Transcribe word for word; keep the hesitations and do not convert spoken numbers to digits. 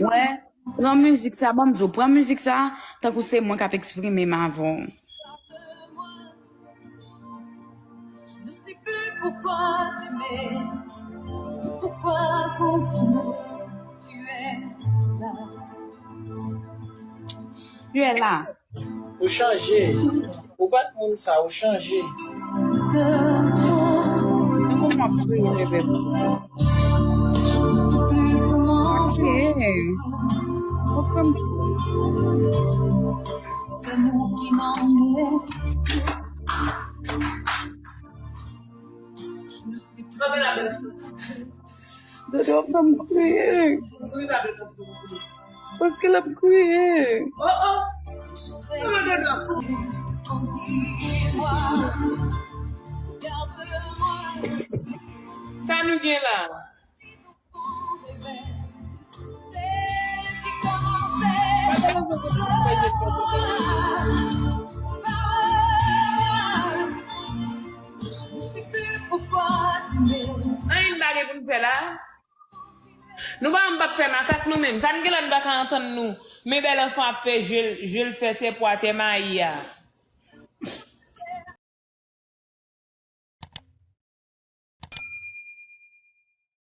Wè, pran mizik sa, ban m di w, pran mizik sa, tankou se mwen k ap eksprime m avè w. Je ne sais plus pourquoi t'aimer, pourquoi continuer. Tu es là. Tu es là. Ou chanje. Ou pa t moun sa, ou chanje. Nan moman m ap kriye, bebe. Je ne sais plus comment Ok. Ou fè m cet amour qui n'en est plus. Je ne sais plus. Dodo fè m kriye. Paske l ap kriye. Je sais que on dit moi, garde-moi. Sa nou gen la? Celle qui commençait par moi, par moi. Je ne sais plus pourquoi t'aimer. Anyen n pa gen pou n fè la. Nou pa menm p ap fè makak nou menm. Sa n gen la n pa ka antann nou. Men bèl anfan ap fè je l, je l fè tè pwa tè mayi a.